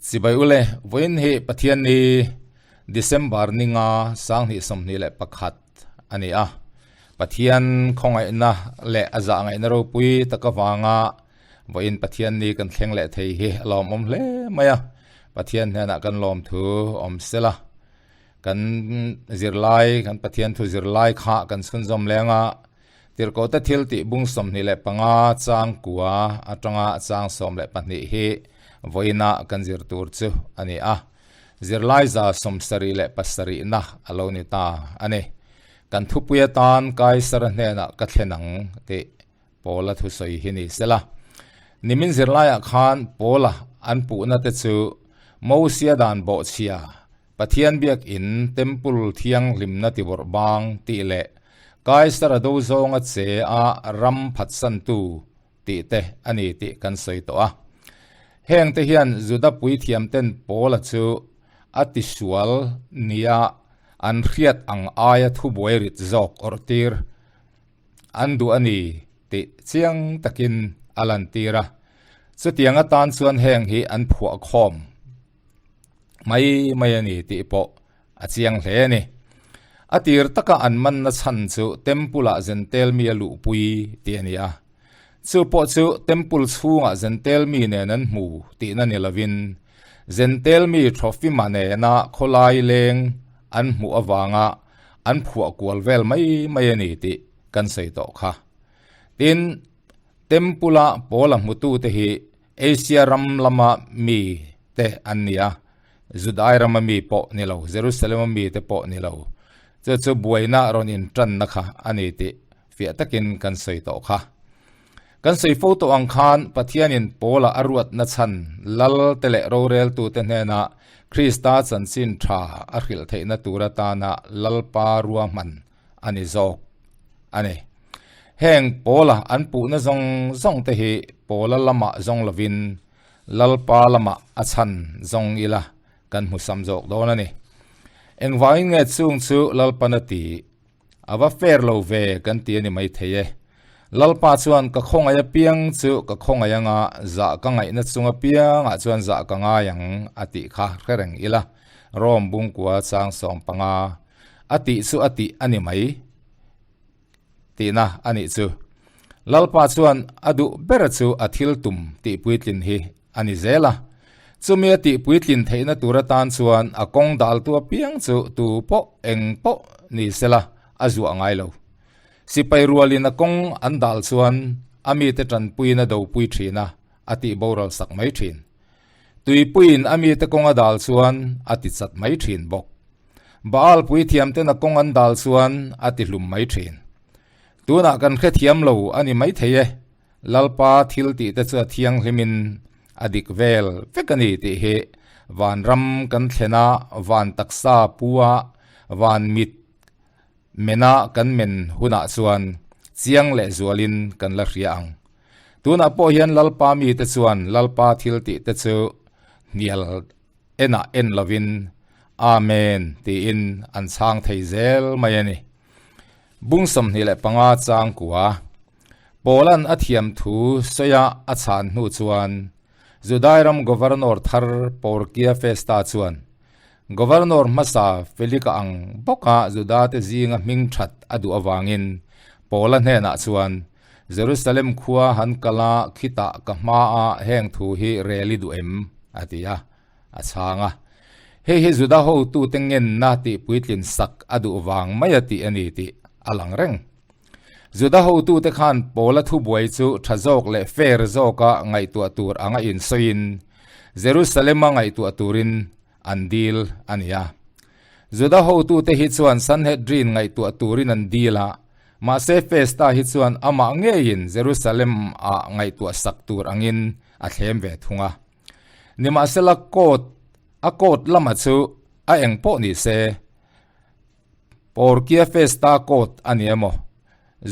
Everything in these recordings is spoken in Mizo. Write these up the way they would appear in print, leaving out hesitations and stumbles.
Sipai ule, vawiin hi Pathian ni December ni nga 2021 a ni a. Pathian khawngaihna leh a zahngaihna ropui tak avanga vawiin Pathian ni kan thleng leh thei hi a lawmawm hle mai a. Pathian hnenah kan lawmthu awm sela. Kan zirlai, kan Pathian thu zirlai kha kan chhunzawm leng a. Tirhkohte thil tih bung 25 chang kua atanga chang 12 hi vawiina kan zir tur chu a ni a. Zirlai 77 na a lo ni ta a ni. Kan thupui atan Kaisara hnenah ka thlen ang tih Paula thusawi hi ni sela. Nimin zirlaiah khan Paula an puhna te chu Mosia dan bawhchhia, Pathian biakin Temple thianghlimna tibawrh bang tih leh Kaisara do zawnga che a ram phatsantu tih te a ni tih kan sawi tawh a. Heng te hian Juda puithiamten Paula chu a tisual nia an hriat ang aia thubuai rit zawk awrh tir an duh a ni tih chiang takin a lantir a. Chutiang atan chuan heng hi an phuah khawm mai mai a ni tih pawh a chiang hle a ni. A tir taka an manna chhan chu Temple ah Zentel mi a luhpui tih a ni a. Chu pawh chu Temple chhungah Zentel mi nen an hmu tihna ni lovin Zentel mi Trophyma nena khawlai leng an hmuh avanga an phuah kual vel mai mai a ni tih kan sawi tawh kha. Tin, Temple-a Paula hmutute hi Asia ram lama mi te an ni a, Judai rama mi pawh ni lo, Jerusalem-a mi te pawh ni lo. Chu chu buaina rawn intanna kha a ni tih fiah takin kan sawi tawh kha. Kan sawi fo tawh ang khan Pathianin Paula a ruatna chhan lal te leh roreltute hnena Krista chanchin tha a hrilh theihna tur atana Lalpa ruahman a ni zawk a ni. Heng Paula an puhna zawng zawng te hi Paula lamah zawng lovin Lalpa lamah a chhan zawng ila kan hmu sam zawk dawn a ni. Engvangin nge chung chu Lalpan a ti? A va fair lo ve kan ti a ni maithei e. Lalpa chuan ka khawngaih apiang chu ka khawngaih anga zah ka ngaihna chung apiangah chuan zah ka ngai ang a tih kha hre reng ila Rome bungkua chang 15 a tih chu a tih a ni mai tihna a nih chu. Lalpa chuan a duh ber chu a thil tum tih puitlin hi a ni zel a. Chumi a tih puitlin theihna tur atan chuan a kawng daltu apiang chu tu pawh eng pawh ni sela a zuah ngai lo. Sipai rualin a kawng an dal chuan a mite tanpuiin a dopui thin a, a tih boral sak mai thin. Tuipuiin a mite kawng a dal chuan a ti chat mai thin bawk. Baal puithiamten a kawng an dal chuan a ti hlum mai thin. Tunah kan hrethiam lo a ni maithei e. Lalpa thil tih te chu a thianghlimin a dik vel vek a ni tih hi vanram kan thlen a, van taksa pu a, van mit mena kan men hunah chuan chiang leh zualin kan la hria ang. Tunah pawh hian Lalpa mite chuan Lalpa thil tih te chu hnial enah en lovin Amen tiin an chhang thei zel mai a ni. Bung 25 chang kua Paula'n a thiam thu sawia a chhan hnu chuan Judai ram Governor thar Porkia Festa chuan Governor hmasa Felika ang bawka Judate zinga hming that a duh avangin Paula hnenah chuan Jerusalem khua han kal a, khitah ka hmaah heng thu hi rel i duh em? a ti a, a chhang a. Hei hi Juda hotute ngenna tih puitlin sak a duh vang mai a tih a ni tih a lang reng. Juda hotute khan Paula thubuai chu tha zawk leh fair zawka ngaihtuah tur anga insawiin Jerusalem-a ngaihtuah turin an dil a ni a. Juda hotute hi chuan Sanhedrin ngaihtuah turin an dil a, mahse Festa hi chuan amah ngeiin Jerusalem-ah ngaihtuah sak tur angin a thlem ve thung a. Nimahsela court, a court lama chu a eng pawh ni se, Porkia Festa court a ni emaw,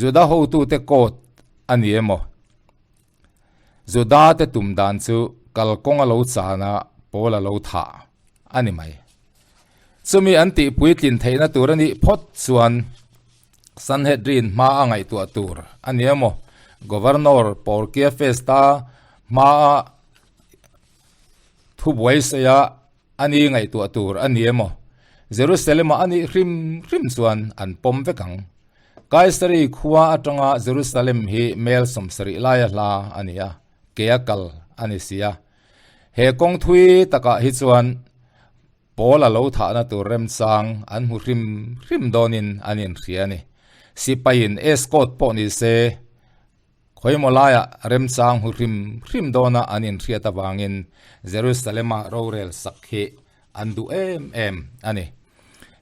Juda hotute court a ni emaw, Juda te tum dan chu kalkawng a lo chan a, Paul a lo thah a ni mai. Chumi an tih puitlin theihna tur a nih phawt chuan Sanhedrin hma a ngaihtuah tur a ni emaw, Governor Porkia Festa hma a. Thubuai saia a ni ngaihtuah tur a ni emaw, Jerusalem-ah a nih hrim hrim chuan an pawm vek ang. Kaisari khua atanga Jerusalem hi mel 70 laia hla a ni a, kea kal a ni si a. He kawng thui takah hi chuan Paul a lo thahna tur remchang an hmu hrim hrim dawnin an inhria a ni. Sipaiin escort pawh ni se, Khawimaw laiah remchang hmu hrim hrim dawna an inhriat avangin Jerusalema rorel sak hi an duh em em a ni.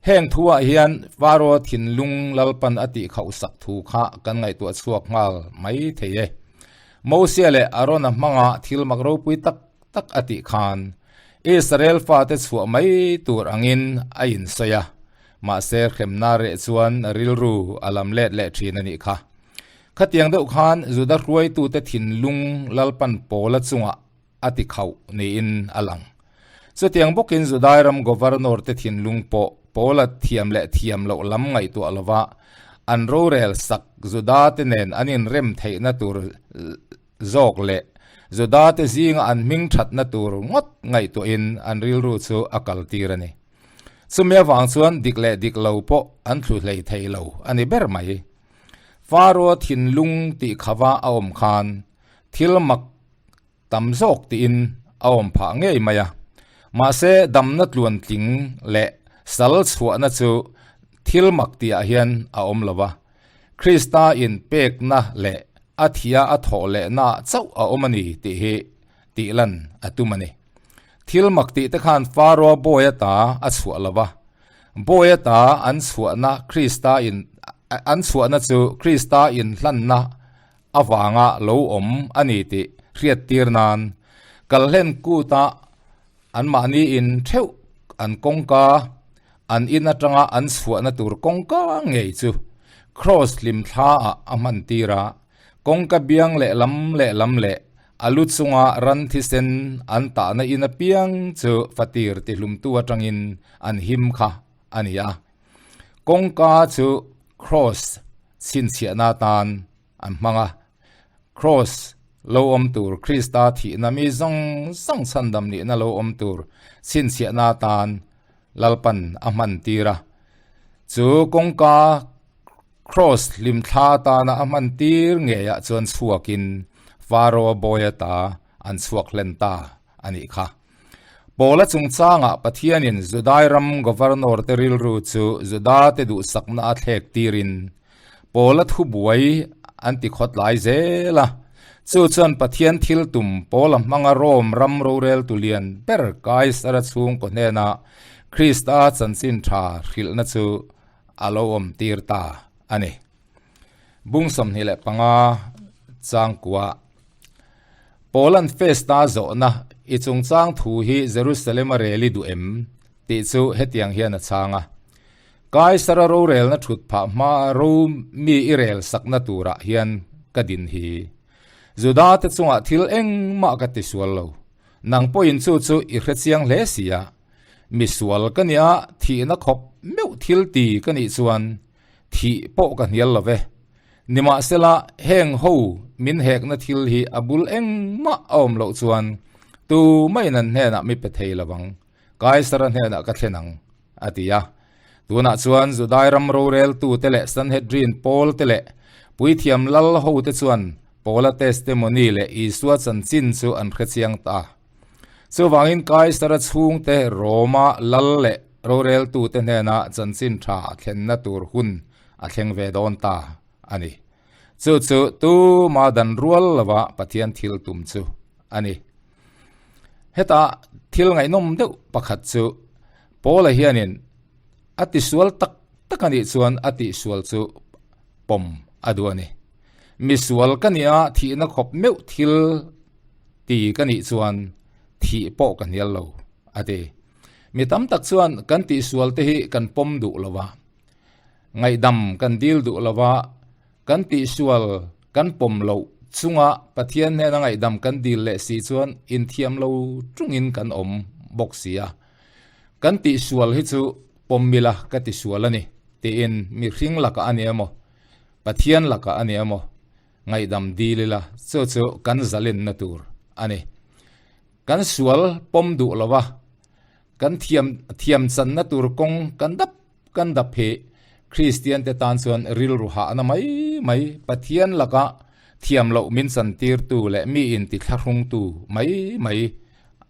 Heng thuah hian Faro thinlung Lalpan a tihkhauh sak thu kha kan ngaihtuah chhuak nghal mai thei e. Mosia leh Arona hmanga thil mak ropui tak tak a tih khan Israel fate chhuah mai tur angin a insawi a, mahse hremna reh chuan rilru a lam let leh thin a nih kha. Khatiang deuh khan Juda hruaitute thinlung Lalpan Paula chungah a ti khauh niin a lang. Chutiang bawkin Judai ram governor te thinlung pawh Paula thiam leh thiam loh lam ngaihtuah lova an rorel sak Juda te nen an inrem theihna tur zawk leh Juda te zinga an hming thatna tur ngawt ngaihtuahin an rilru chu a kaltir a ni. Chumi avang chuan dik leh dik lo pawh an thlu hlei thei lo a ni ber mai. Faro thinlung tih khava a awm khan thil mak tam zawk tiin a awm phah ngei mai a. Mahse damna tluantling leh sal chhuahna chu thil mak tihah hian a awm lo va. Krista inpekna leh a thia a thawh lehnaah chauh a awm a ni tih hi tihlan a tum a ni. Thil mak tih te khan Faro bawi ata a chhuah lo va. Bawi ata an chhuahna Krista in an chhuahna chu Krista inhlanna avanga lo awm a ni tih hriattir nan Kalhlen kuta anmahni in theuh an kawngka an in atanga an chhuahna tur kawngka ngei chu Kraws hlimthlaah a hman tir a. Kawngka biang lehlam lehlam leh a lu chunga ran thisen an tahna in apiang chu fatir tihlumtu atangin an him kha a ni a. Kawngka chu Kraws chhinchhiahna atan an hmang a. Kraws lo awm tur Krista thihna mi zawng zawng chhandam nihna lo awm tur chhinchhiahna atan Lalpan a hman tir a. Chu kawngka Kraws hlimthla atana a hman tir ngeiah chuan chhuakin Faro bawi ata an chhuak hlen ta a nih kha. Paula chungchangah Pathianin Judai ram governor te rilru chu Juda te duhsakna a thlek tirin Paula thubuai an ti khawtlai zel a. Chu chuan Pathian thil tum Paula hmanga Rome ram roreltu lian ber Kaisara chhungkaw hnena Krista chanchin tha hrilhna chu a lo awm tir ta a ni. Bung 25 changkua Paula'n Festa zawhna i chungchang thu hi Jerusalem a rel i duh em? tih chu hetiang hian a chhang a, Kaisara rorelna thut phah hmaa ro mi i rel sakna turah hian ka din hi. Juda te chungah thil engmah ka tisual lo. Nang pawhin chu chu i hrechiang hle si a. Misual ka nia thihna khawp meuh thil ti ka nih chuan thih pawh ka hnial lo ve. Nimahsela heng ho min hekna thil hi a bul engmah a awm loh chuan tumaiin an hnenah mi pe thei lo ang, Kaisara hnenah ka thlen ang, a ti a. Tunah chuan Judai ram roreltute leh Sanhedrin pawlte leh puithiam lal hote chuan Paula testimony leh Isua chanchin chu an hrechiang ta. Chuvangin Kaisara chhungte Roma lal leh roreltute hnena chanchin tha thlenna tur hun a thleng ve dawn ta a ni. Chu chu tuma dan rual lova Pathian thil tum chu a ni. Heta thil ngaihnawm deuh pakhat chu Paula hianin a tisual tak tak a nih chuan a tihsual chu pawm a duh a ni. Misual ka nia thihna khawp meuh thil Ti ka nih chuan thih pawh ka hnial lo, a ti. Mi tam tak chuan kan tihsual te hi kan pawm duh lo va, ngaihdam kan dil duh lo va, kan tihsual kan pawm loh chunga Pathian hnena ngaihdam kan dil leh si chuan inthiam lo tungin kan awm bawk si a. Kan tihsual hi chu pawm mila ka tisual a ni tiin mihring lakah a ni emaw, Pathian lakah a ni emaw, Ngaihdam dil ila, chu chu kan zalenna tur a ni. Kan sual pawm duh lo a, kan thiam thiam channa tur kawng kan dap kan dap hi Kristian te tan chuan rilru hahna mai mai Pathian laka thiam loh min chantirtu leh mi inti thlahrungtu mai mai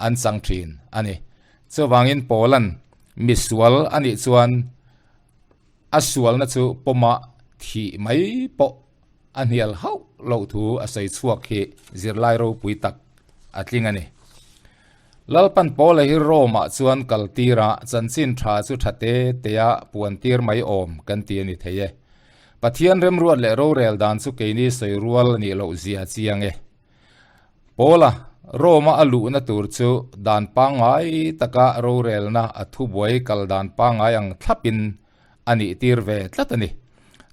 an chang thin a ni. Chuvangin Paula'n misual a nih chuan a sualna chu pawma thih mai pawh a hnial hauh loh thu a sawi chhuak hi zirlai ropui tak a tling a ni. Lalpan Paula hi Rome-ah chuan kal tir a, chanchin tha chu tha te tea puan tir mai awm kan ti a ni thei e. Pathian remruat leh rorel dan chu keini sawi rual a nih loh zia chiang e. Paula Rome-a a luhna tur chu dan pangngai taka rorelna a thubuai kal dan pangngai ang thlapin a nih tir ve tlat a ni.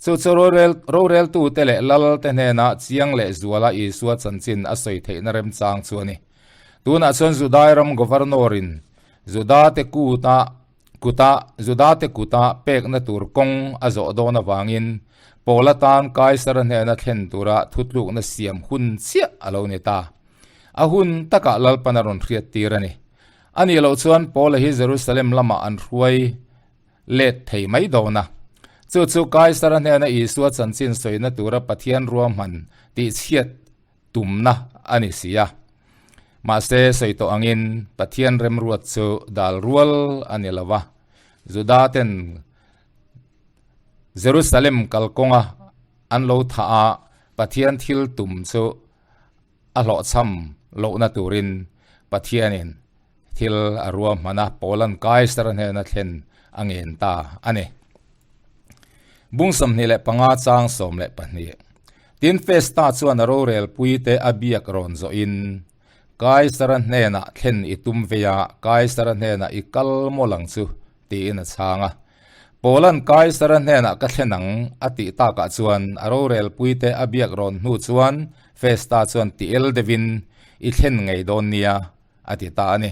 Chu chu rorel roreltute leh lalte hnena chiang leh zuala Isua chanchin a sawi theihna remchang chu a ni. Tunah chuan Judai ram Governor-in Judate kuta kuta Judate kuta pekna tur kawng a zawh dawn avangin Paula tan Kaisara hnena thlen tura thutlukna siam hun chiah a lo ni ta. A hun takah Lalpan a rawn hriat tir a ni. A nih loh chuan Paula hi Jerusalem lamah an hruai let thei mai dawn a. Chu chu Kaisara hnena Isua chanchin sawina tura Pathian ruahman tihchhiat tumna a ni si a. Mahse, sawi tawh angin Pathian remruat chu dal rual a ni lo va. Juda ten Jerusalem kalkawnga an lo thah a, Pathian thil tum chu a hlawhchham lohna turin Pathianin thil a ruahman a, Paula'n Kaisar hnena thlen a ngen ta a ni. Bung 25 chang 12 Tin Festa chuan a rorelpuite a biak rawn zawhin, Kaisara hnenah thlen i tum vei a, Kaisara hnenah i kal maw lang chu, tiin a chhang a. Paula'n Kaisara hnenah ka thlen ang a tih takah chuan a rorelpuite a biak rawn hnu chuan Festa chuan ti el deuhin i thlen ngei dawn nia a ti ta a ni.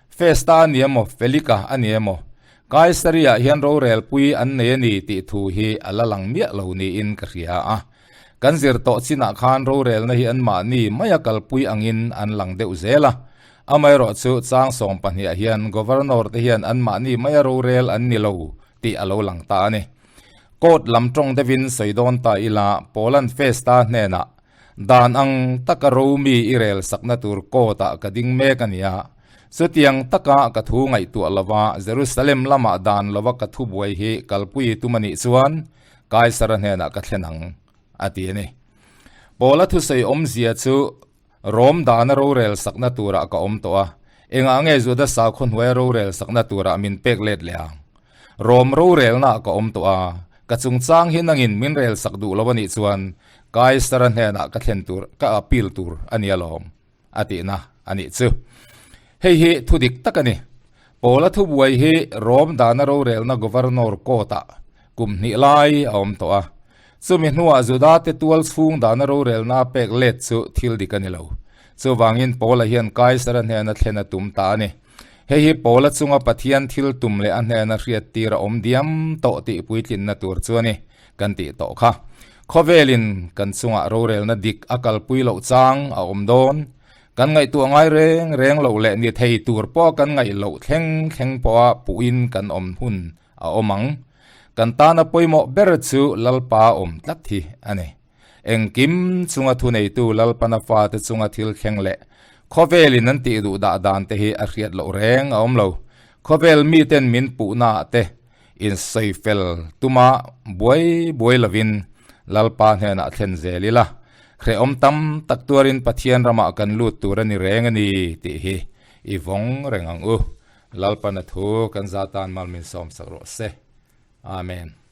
Festa a ni emaw, Felika a ni emaw, Kaisariah hian rorelpui an nei a ni tih thu hi a la lang miah lo niin ka hria a. Kan zir tawh chinah khan rorelna hi anmahni maia kalpui angin an lang deuh zel a. Amaherawh chu chang 12 hian Governor te hian anmahni maia rorel an ni lo tih a lo lang ta a ni. Court lam tawng deuhin sawi dawn ta ila Paula'n Festa hnenah Dan ang taka Romi i rel sakna tur court-ah ka ding mek a nia. Chutiang taka ka thu ngaihtuah lova Jerusalem lamah dan lova ka thu buai hi kalpui tum a nih chuan Kaisara hnenah ka thlen ang, a ti a ni. Paula thusawi awmzia chu Rom dana rorel sakna turah ka awm tawh a, engah nge Juda sakhaw hnuaia rorel sakna turah min pek let leh ang? Rom rorelnaah ka awm tawh a, ka chungchang hi nangin min rel sak duh lo a nih chuan Kaisara hnenah ka thlen tur, ka appeal tur a ni alawm, a tihna a nih chu. Hei hi thu dik tak a ni. Paula thubuai hi Rom dana rorelna Governor court-ah kum hnih lai a awm tawh a. Chumi hnuah Judate tual chhung dana rorelna a pek let chu thil dik a ni lo. Chuvangin Paula hian Kaisara hnena thlen a tum ta a ni. Hei hi Paula chunga Pathian thil tum leh a hnena hriattir a awm diam tawh tih puitlinna tur chu a ni kan tih tawh kha. Khawvelin kan chungah rorelna dik a kalpui loh chang a awm dawn. Kan ngaihtuah ngai reng reng loh leh ni thei tur pawh kan ngaih loh thleng thleng pawha puhin kan awm hun a awm ang. Kan tana pawimawh ber chu Lalpa awm tlat hi a ni. Engkim chunga thuneitu Lalpana fate chunga thil thleng leh khawvelin an tih duh dah dan te hi a hriat loh reng a awm lo. Khawvel miten min puhnaah te insawifel tuma buai buai lovin Lalpa hnenah thlen zel ila, hrehawm tam tak tuarin Pathian ramah kan lut tur a ni reng a ni tih hi i vawng reng ang u. Lalpana thu kan za tan mal min sawmsak rawh se. Amen.